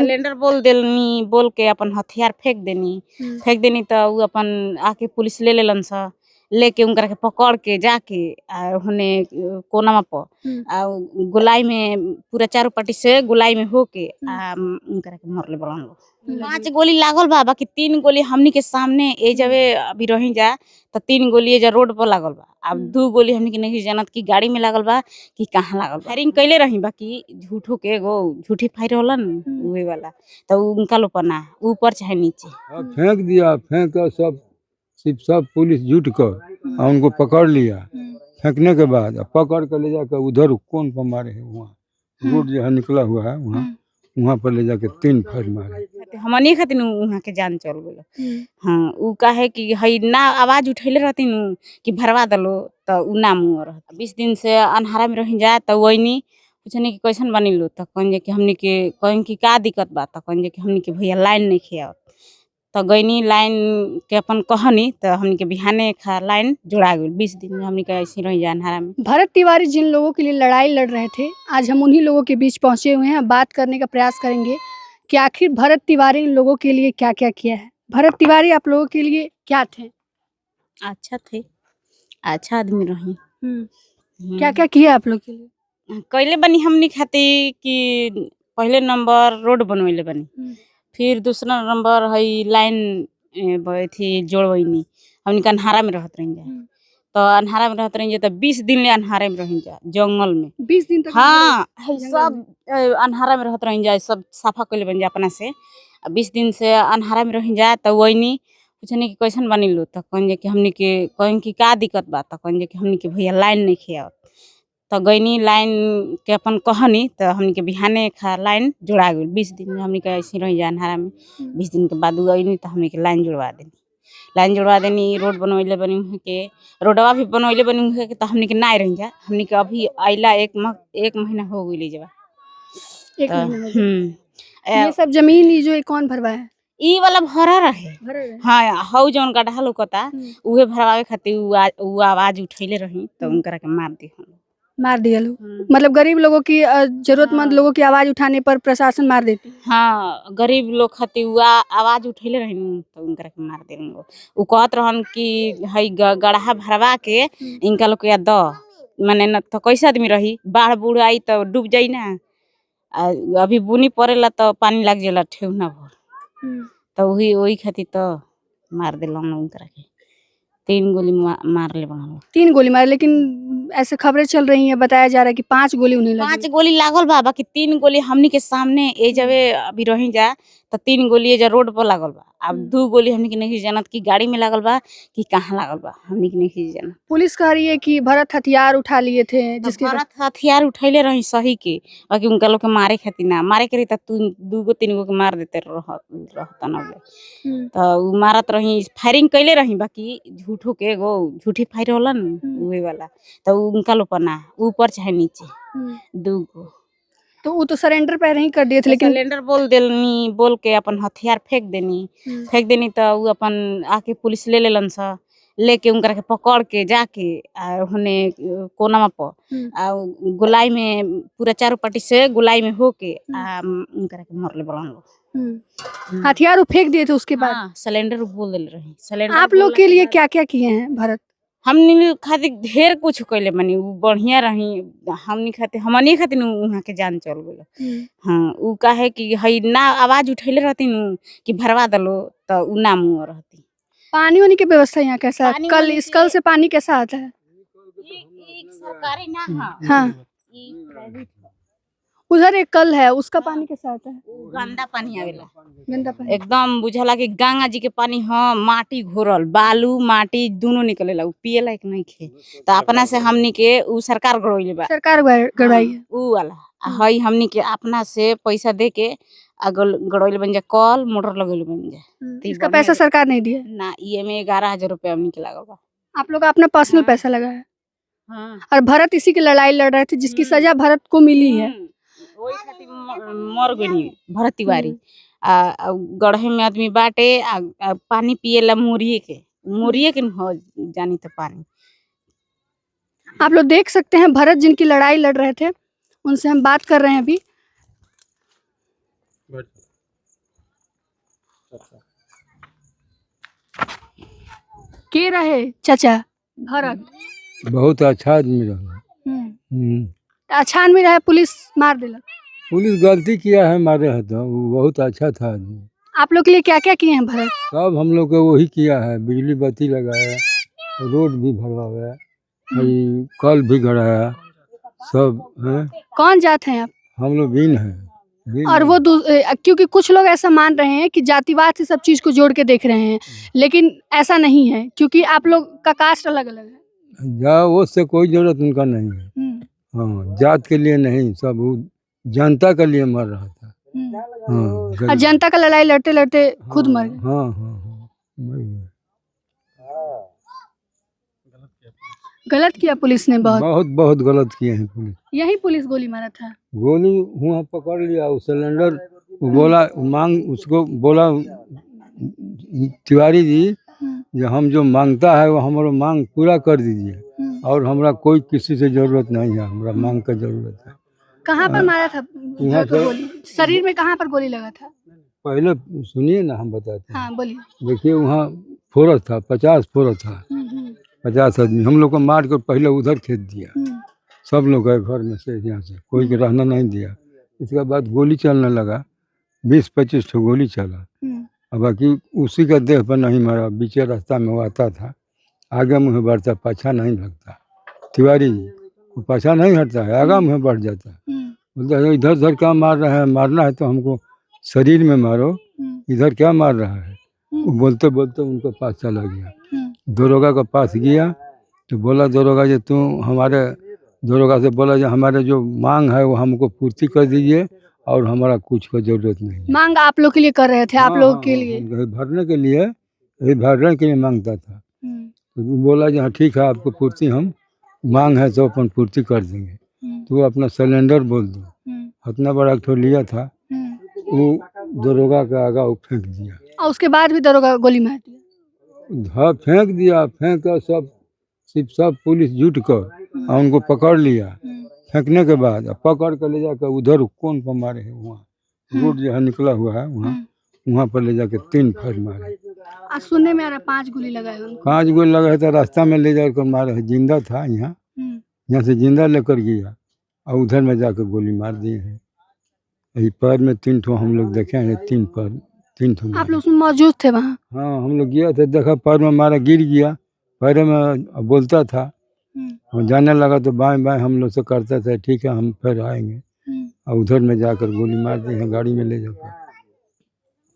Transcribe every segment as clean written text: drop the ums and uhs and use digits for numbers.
Cylinder बोल देलनी, बोल के अपन हथियार फेंक देनी। फेंक देनी त उ अपन आके पुलिस ले लेलन स, लेके उनकरा के पकड़ के जाके आ होने कोनमा पर आ गोलाई में पूरा चारों पट्टी से गोलाई में होके आ उनकरा के मरले बड़न लोग। 5 गोली लागल बा, बाकी 3 गोली हमनी के सामने ए जबे अभी रही जा त 3 गोली एजा रोड पर लागल बा। अब 2 गोली हमनी के नहीं जानत कि गाड़ी में लागल बा कि कहाँ लागल बा। फायरिंग कैले रही, बाकी झूठो के एगो झूठी फायर होला न उहे वाला, त उनका लोग पर ना, ऊपर चाहे नीचे फेंक दिया। फेंक कर सब सिर्फ सब पुलिस जुट कर और उनको पकड़ लिया। फेंकने के बाद पकड़ कर ले जाकर उधर कोन पर मारे है, वहाँ रोड जो है निकला हुआ है वहाँ, वहाँ पर ले जाके 3 फायर मारे। हमनी खातिर वहाँ के जान चल गइल। हाँ, उ काहे कि हई ना आवाज उठैले रहती कि भरवा दलो त उ ना मुँह रहत। 20 दिन से अन्हारा में रही जा त वही पूछनी कि कैसन बनिलो त कहन जे कि हमनी के कहन कि का दिक्कत बा, त कहन जे कि हमनी के भैया लाइन नहीं खियावत। त गईनी लाइन के अपन कहनी त हमनी के बिहाने खा लाइन जोड़ा गइल। 20 दिन में हमनी के ऐसे रही जा अन्हारा में। भरत तिवारी जिन लोगों के लिए लड़ाई लड़ रहे थे, आज हम उन्हीं लोगों के बीच पहुंचे हुए हैं। बात करने का प्रयास करेंगे कि आखिर भरत तिवारी इन लोगों के लिए क्या क्या किया है। भरत तिवारी आप लोगों के लिए क्या थे? अच्छा थे, अच्छा आदमी रही। क्या क्या किया आप लोग के लिए? कैले बनी हमनी खातिर कि पहले नंबर रोड बनवैले बनी, फिर दूसरा नंबर हई लाइन अथी जोड़वैनी। हमनी के अन्हारा में रहत रही जा, तो अन्हारा में रहत रही जा त 20 दिन ले अन्हारे में रही जा जंगल में। 20 दिन तक? हाँ, सब अन्हारा में रहत रही जा, सब साफा कैले बन जा अपना से। 20 दिन से अन्हारा में रही जा त वही पूछनी कि कैसन बनिलो त कहन जे कि हमनी के कहन कि का दिक्कत बा, त कहन जे कि हमनी के भैया लाइन नहीं खियावत। त गईनी लाइन के अपन कहनी त हमनी के बिहाने खा लाइन जोड़ा गइल। 20 दिन में हमनी के ऐसे रही जा अन्हारा में। 20 दिन के बाद उ अइनी त हमनी के लाइन जोड़वा देनी। लाइन जोड़वा देनी, रोड बनवैले बनी उहाँ के, रोडवा भी बनवैले बनी उहाँ के, त हमनी के ना रही जा। हमनी के अभी अइला एक महीना हो गइल जबा। एक महीना हो गया। ये सब जमीन ये जो कौन भरवाया है? ई वाला भरा रहे। हाँ, हौ जौन गड्ढा लौकता उहे भरवावे खातिर उ आवाज उठैले रही त उनकरा के मार दी। मार दिया लोग, मतलब गरीब लोगों की, जरूरतमंद लोगों की आवाज उठाने पर प्रशासन मार देती है। हाँ, गरीब लोग खातिर उ आवाज उठैले रही त उनकरा के मार देलन। उ कहत रहन कि हई गड्ढा भरवा के इनका लोग के द, माने न त कैसे आदमी रही, बाढ़ बूढ़ आई त डूब जाई ना, अभी बुनी पड़ेला त पानी लाग जाला ठेहुना भर, त वही वही खातिर त मार देलन उनकरा के। 3 गोली मार ले बना। 3 गोली मारे, लेकिन ऐसे खबरें चल रही हैं, बताया जा रहा है कि 5 गोली उन्हें लगी। 5 गोली लागल बा, बाकी 3 गोली हमनी के सामने ए जबे अभी रही जा त 3 गोली एजा रोड पर लागल बा। अब 2 गोली हमनी के नहीं जानत कि गाड़ी में लागल बा कि कहाँ लागल बा, हमनी के नहीं जानत। पुलिस कह रही है कि भरत हथियार उठा लिए थे, जिसके भरत हथियार उठैले रही सही के, बाकी उनका लोग के मारे खातिर ना, मारे के रही त 2 गो 3 गो के मार देते रहतन। त उ मारत रही, फायरिंग कैले रही, बाकी झूठो के एगो झूठी फायर होला न उहे वाला, त उनका लोग पर ना, ऊपर चाहे नीचे 2 गो। तो वो तो सरेंडर पहले ही कर दिए थे, लेकिन सिलेंडर बोल देलनी, बोल के अपन हथियार फेंक देनी। फेंक देनी त उ अपन आके पुलिस ले लेलन स, लेके उनकरा के पकड़ के जाके आ होने कोनमा पर आ गोलाई में पूरा चारों पट्टी से गोलाई में होके आ उनकरा के मरले बड़न लोग। हथियार फेंक दिए थे उसके बाद? हाँ, सिलेंडर बोल देले रही। सिलेंडर आप लोग के लिए क्या क्या किए हैं भरत? हमनी खातिर ढेर कुछ कैले बनी, उ बढ़िया रही हमनी खातिर, हमनी खातिर वहाँ के जान चल गइल। हाँ, उ काहे कि हई ना आवाज उठैले रहती कि भरवा दलो त उ ना मुँह रहती। पानी वानी की व्यवस्था यहाँ कैसा? कल इस कल से पानी कैसा आता है? सरकारी ना। हाँ, उधर एक कल है, उसका पानी कैसा आता है? गंदा पानी आवेला, गंदा पानी एकदम बुझाला कि गंगा जी के पानी। हाँ, माटी घोरल, बालू माटी दोनों निकलेला, उ पिए लायक नहीं खे। तो अपना से हमनी के उ सरकार गड़ोइले बा, सरकार गड़वाई है उ वाला हई, हमनी के अपना से पैसा दे के गड़ोइले बन जा, कल मोटर लगोइले बन जा। इसका पैसा सरकार नहीं दिया ना, ये में 11,000 रुपया हमनी के लागल बा। आप लोग अपना पर्सनल पैसा लगाया है। और भरत इसी की लड़ाई लड़ रहे थे, जिसकी सजा भरत को मिली है। वही खातिर मर गई भरत तिवारी। गढ़े में आदमी बाटे, पानी पिएला मुरिये के हो जानी तो पानी। आप लोग देख सकते हैं भरत जिनकी लड़ाई लड़ रहे थे, उनसे हम बात कर रहे हैं अभी। के रहे चाचा भरत? बहुत अच्छा आदमी रहा। त अच्छा आदमी रहे, पुलिस मार दिलक। पुलिस गलती किया है, मारे है तो वो बहुत अच्छा था आदमी। आप लोग के लिए क्या क्या किए हैं भरत? सब हम लोग के वही किया है, बिजली बत्ती लगाया, रोड भी भरवाया, ये कल भी गड़ाया, सब है। कौन जात हैं आप? हम लोग बीन है, बीन और है। वो क्योंकि कुछ लोग ऐसा मान रहे हैं कि जातिवाद से सब चीज़ को जोड़ के देख रहे हैं, लेकिन ऐसा नहीं है, क्योंकि आप लोग का कास्ट अलग अलग है। जा वो से कोई जरूरत उनका नहीं है। हाँ, जात के लिए नहीं, सब वो जनता के लिए मर रहा था। हाँ, और गरीब। जनता का लड़ाई लड़ते लड़ते खुद मर गए। हाँ हाँ हाँ, वही है। गलत किया पुलिस ने बहुत। बहुत बहुत गलत किए हैं पुलिस। यही पुलिस गोली मारा था। गोली हुआ पकड़ लिया, वो सिलेंडर वो बोला मांग, उसको बोला तिवारी जी जो हम जो मांगता है वो हमारा मांग पूरा कर दीजिए और हमरा कोई किसी से जरूरत नहीं है, हमरा मांग का जरूरत है। कहाँ पर मारा था यहाँ भरत को पे- गोली? शरीर में कहाँ पर गोली लगा था? पहले सुनिए ना, हम बताते हैं। हाँ बोलिए। देखिए वहाँ फोरस था, 50 फोरस था, 50 आदमी हम लोग को मार कर पहले उधर खेद दिया। सब लोग गए घर में से, यहाँ से कोई के रहना नहीं दिया। इसके बाद गोली चलने लगा, 20-25 ठो गोली चला। और बाकी उसी का देह पर नहीं मारा, बीचे रास्ता में वो आता था, आगे मुँह बढ़ता, पाछा नहीं भागता। तिवारी जी वो पाछा नहीं हटता है, आगा मुँह बढ़ जाता है। बोलता है इधर उधर क्या मार रहा है, मारना है तो हमको शरीर में मारो, इधर क्या मार रहा है। वो बोलते बोलते उनके पास चला गया, दरोगा के पास गया तो बोला दरोगा जी तू हमारे, दरोगा से बोला जो हमारे जो मांग है वो हमको पूर्ति कर दीजिए और हमारा कुछ का जरूरत नहीं है। मांग आप लोग के लिए कर रहे थे, आप हाँ, लोगों हाँ, के हाँ, लिए। यही भरने के लिए, यही भरने के लिए मांगता था। तो वो बोला जी हाँ ठीक है, आपको पूर्ति हम मांग है तो अपन पूर्ति कर देंगे। तो वो अपना सिलेंडर बोल दो, इतना बड़ा एक ठो लिया था, वो दरोगा के आगा वो फेंक दिया। और उसके बाद भी दरोगा गोली मार दिया। हाँ फेंक दिया, फेंक कर सब सिर्फ सब पुलिस जुट कर और उनको पकड़ लिया। फेंकने के बाद अब पकड़ कर ले जाकर उधर कोन पर मारे हैं, वहाँ रोड जो है निकला हुआ है वहाँ, वहाँ पर ले जाकर 3 फायर मारे। आज सुनने में आ रहा 5 गोली लगाए उनको। 5 गोली लगा तो रास्ता में ले जाकर मारे हैं, जिंदा था यहाँ, यहाँ से जिंदा लेकर गया और उधर में जाकर गोली मार दिए हैं। यही पैर में 3 ठो हम लोग देखे हैं, 3 पैर, 3 ठो आप मारे। लोग उसमें मौजूद थे वहाँ? हाँ हम लोग गया थे, देखा पैर में मारा, गिर गया, पैर में बोलता था, हम जाने लगा तो बाएं बाएं हम लोग से करते थे, ठीक है हम फिर आएंगे, और उधर में जाकर गोली मार दी है गाड़ी में ले जाकर।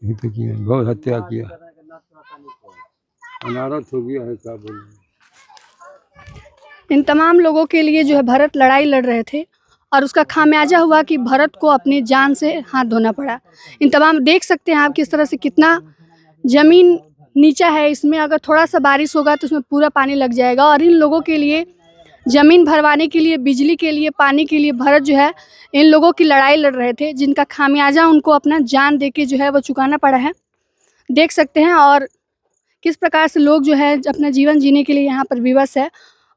यही तो किया, बहुत हत्या किया, अनारत हो गया है, क्या बोलूं। इन तमाम लोगों के लिए जो है भरत लड़ाई लड़ रहे थे और उसका खामियाजा हुआ कि भरत को अपनी जान से हाथ धोना पड़ा। इन तमाम देख सकते हैं आप किस तरह से कितना ज़मीन नीचा है, इसमें अगर थोड़ा सा बारिश होगा तो उसमें पूरा पानी लग जाएगा। और इन लोगों के लिए ज़मीन भरवाने के लिए, बिजली के लिए, पानी के लिए भरत जो है इन लोगों की लड़ाई लड़ रहे थे, जिनका खामियाजा उनको अपना जान दे के जो है वो चुकाना पड़ा है। देख सकते हैं और किस प्रकार से लोग जो है अपना जीवन जीने के लिए यहाँ पर विवश है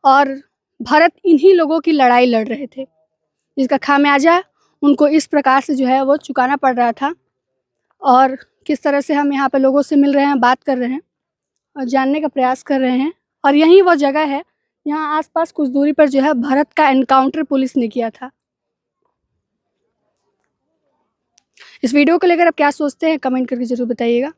और भरत इन्हीं लोगों की लड़ाई लड़ रहे थे, जिसका खामियाजा उनको इस प्रकार से जो है वो चुकाना पड़ रहा था। और किस तरह से हम यहाँ पर लोगों से मिल रहे हैं, बात कर रहे हैं और जानने का प्रयास कर रहे हैं। और यही वो जगह है, यहाँ आसपास कुछ दूरी पर जो है भरत का एनकाउंटर पुलिस ने किया था। इस वीडियो को लेकर आप क्या सोचते हैं कमेंट करके ज़रूर बताइएगा।